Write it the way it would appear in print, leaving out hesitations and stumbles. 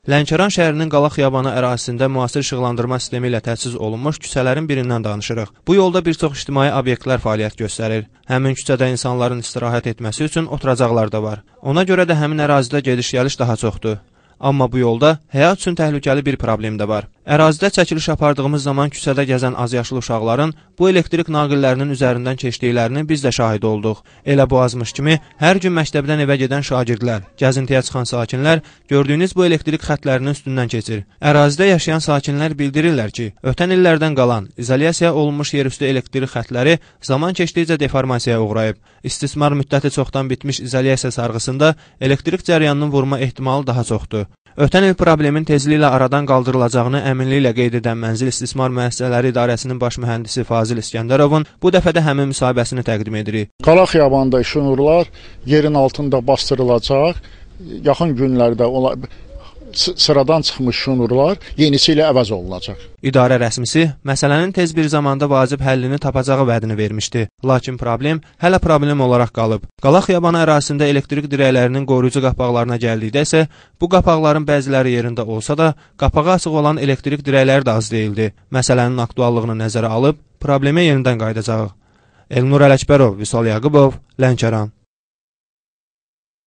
Lənkəran şəhərinin Qala Xiyabanı ərazisində müasir işıqlandırma sistemi ilə təchiz olunmuş küçələrin birindən danışırıq. Bu yolda bir çox ictimai obyektlər fəaliyyət göstərir. Həmin küçədə insanların istirahət etməsi üçün oturacaqlar da var. Ona görə də həmin ərazidə gediş-gəliş daha çoxdur. Amma bu yolda həyat üçün təhlükəli bir problem də var. Ərazidə çəkiliş apardığımız zaman küçədə gəzən azyaşlı uşaqların bu elektrik naqillərinin üzərindən keçdiklərini biz də şahid olduq. Elə bu azmış kimi hər gün məktəbdən evə gedən şagirdlər, gəzintiyə çıxan sakinlər gördüyünüz bu elektrik xətlərinin üstündən keçir. Ərazidə yaşayan sakinlər bildirirlər ki, ötən illərdən qalan izolyasiya olunmuş yerüstü elektrik xətləri zaman keçdikcə deformasiyaya uğrayıb. İstismar müddəti çoxdan bitmiş izolyasiya sarğısında elektrik cəryanının vurma ehtimalı daha çoxdur. Ötən il problemin tezliklə aradan qaldırılacağını əminliklə qeyd edən Mənzil İstismar Müəssisələri İdarəsinin baş mühəndisi Fazil İskəndərovun bu dəfə də həmin müsahibəsini təqdim edirik. Qala Xiyabanında şnurlar yerin altında bastırılacaq. Yaxın günlərdə sıradan çıxmış şnurlar yenisi ilə əvəz olunacaq. İdarə rəsmisi məsələnin tez bir zamanda vacib həllini tapacağı vədini vermişdi. Lakin problem hələ problem olaraq qalıb. Qala Xiyabanı ərazisində elektrik dirəklərinin qoruyucu qapaqlarına gəldikdə isə bu qapaqların bəziləri yerində olsa da, qapağı açıq olan elektrik dirəkləri də az deyildi. Məsələnin aktuallığını nəzərə alıb problemə yenidən qayıdacağıq. Elnur Ələkbərov, Vüsal Yaqubov, Lənkəran.